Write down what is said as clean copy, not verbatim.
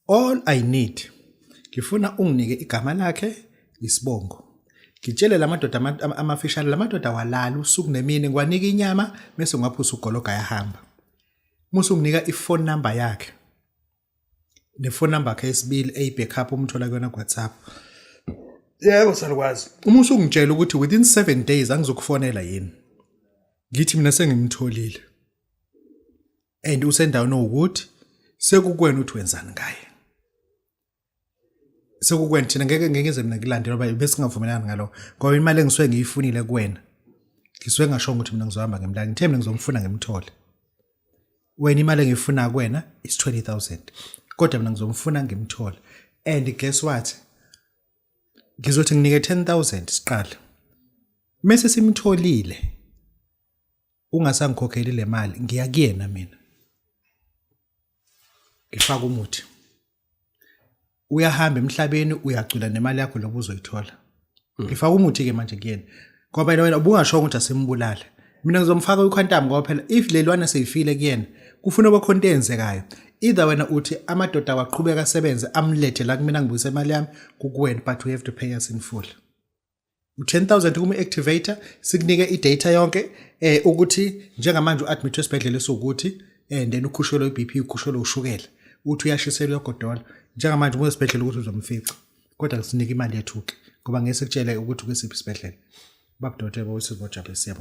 All I need, ngifuna unginike igama lakhe, isibongo, ngitshele lamadoda amafishane, lamadoda walala usuku nemini, ngiwanika inyama bese ngiwaphusa ugologa yahamba. Musu unginika i-phone number yakhe ne-phone number yakhe yesibili eyi-backup umthola kuyona ku-WhatsApp. Yebo salukwazi, uma usungitshela ukuthi within 7 days angizokufonela yini, ngithi mina sengimtholile and usendaweni owukuthi, sekukwena ukuthi wenzani ngaye, sekukwena. Thina ngeke ngize mina kulandela ngoba besingavumelani ngalokho, ngoba imali engisuke ngiyifunile kuwena, ngisuke ngashongo ukuthi mina ngizohamba ngemlanga, ngithe mina ngizomfuna ngimthole. Wena imali engiyifuna kuwena is 20,000, kodwa mina ngizomfuna ngimthole. And guess what, ngizothi nginike 10,000 siqale, mase simtholile ungasangikhokheli le mali, ngiya kuyena mina ngifaka umuthi, uyahamba emhlabeni, uyacula nemali yakho lobo uzoyithola. Ngifaka umuthi ke manje kuyena, ngoba wena ubungasho ukuthi asimbulale, mina ngizomfaka kwi-quantum, ngoba phela if lelwana seyifile kuyena, kufuna kube khona into eyenzekayo. Either wena uthi amadoda awaqhubeka asebenze, amlethe la kumina, ngibuyise imali yami kukuwena, but we have to pay us in full. U-10,000 kuma-activator, sikunike i-data yonke ukuthi njengamanje u-admit esibhedlela esiwukuthi, and then ukhushelwe i-BP, ukhushelwe ushukela, uthi uyashiselwa, uyagodola njengamanje, uma esibhedlela ukuthi uzomfica, kodwa sinike imali yethu-ke, ngoba ngeke sikutshele ukuthi kwesiphi isibhedlela. Babudokotela bowesibojabule, siyabonga.